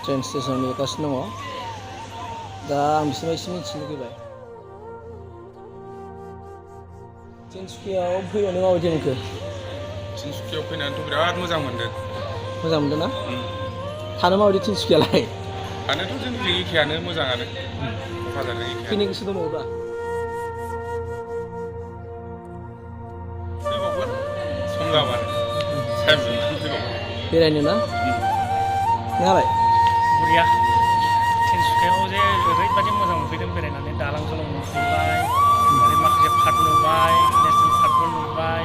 train station नेगासिनो दङ दा आं बिसोरनिफ्राय एसे मिथिनो लुगैबाय तिनसुकियाव फैनानै माबायदि मोनखो तिनसुकियाव फैनानैथ' बिराद मोजां मोनदों मोजां मोनदों ना थानो माबायदि तिनसुकियालाय थानोथ' जोंनिजों एखेयानो मोजाङानो क'क्राझारजों एखेयानो फैनो गोसो दंबावो दा फैबावगोन सम जाबानो टाइम मोनबानो फैबावगोन बेरायनो ना नोंहालाय बरिया तिनसुकियाव जे ओरैबायदि मोजां मोनफैदों बेरायनानै दालां गोलाव नुफैबाय ओरै माखासे पार्क नुबाय नेसनेल पार्कबो नुबाय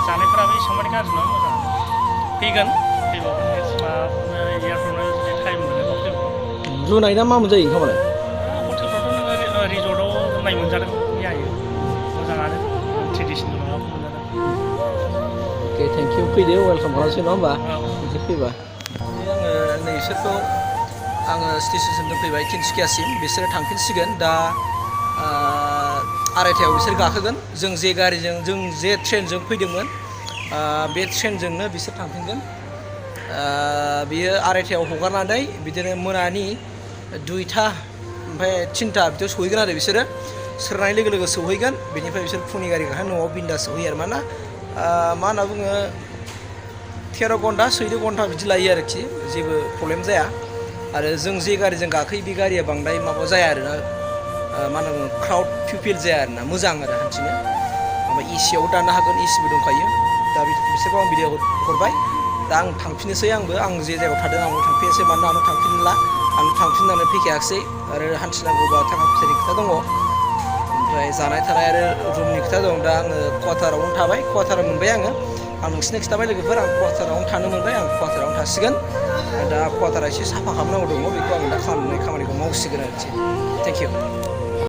जानायफोराबो एसेबां मानि गाज्रि नङा मोजाङानो फैगोन फैबावगोन नेक्स्ट माबानो इयारफ्रावनो जुदि टाइम मोनोबा फैबावगोन रुनाय ना मा मोनजायो ओंखामालाय हटेलफ्रावथ' नोङो रिजर्टआव रुनाय मोनजादों मैयायो मोजाङानो ट्रेडिसनेल माबाखौ मोनजादों अके थेंक इउ फैदो वेलकाम खालामसै नङा होमबा औ बिदि फैबा आङो नोंसोरखौ आङो स्टेशनसिम दोनफैबाय तिनसुकियासिम बिसोरो थांफिनसिगोन दा आरायथायाव बिसोर गाखोगोन जों जे गारिजों जों जे ट्रेनजों फैदोंमोन बे ट्रेनजोंनो बिसोर थांफिनगोन बियो आरायथायाव हगारनानै बिदिनो मोनानि 2टा ओमफ्राय 3टा बिदियाव सहैगोन आरो बिसोरो सोरांनाय लोगो लोगो सहैगोन बेनिफ्राय बिसोर फुंनि गारि गाखोना न'आव बिन्दास सहैयो आरो मानोना मा होनना बुङो 13 घन्टा 14 घन्टा बिदि लायो आरोखि जेबो प्रब्लेम जाया आरो जों जे गारिजों गाखोयो बे गारिया बांद्राय माबा जाया आरोना मा होनना बुङो क्राउड पिपल जाया आरोना मोजां आरो हान्थिनो ओमफ्राय एसियाव दानो हागोन एसिबो दंखायो दा बिसोरखौ आं भिडिअ हरबाय दा आं थांफिननोसै आं जे जायगायाव थादों आंबो थांफिननोसै मानोना आंबो थांफिनला आं थांफिननानै फैखायाखिसै आरो हान्थिनांगौबा थाखा फैसानि खोथा दङ ओमफ्राय जानाय थानाय आरो रुमनि खोथा दं दा आङो क्वार्टारावनो थाबाय क्वार्टार मोनबाय आं नोंसिनो खिथाबाय लोगोफोर आं क्वार्टारावनो थानो मोनबाय आं क्वार्टारावनो थासिगोन दा क्वार्टारा एसे साफा खालामनांगौ दङ बेखौ आं दा खामानिखौ मावसिगोन आरोखि थेंक इउ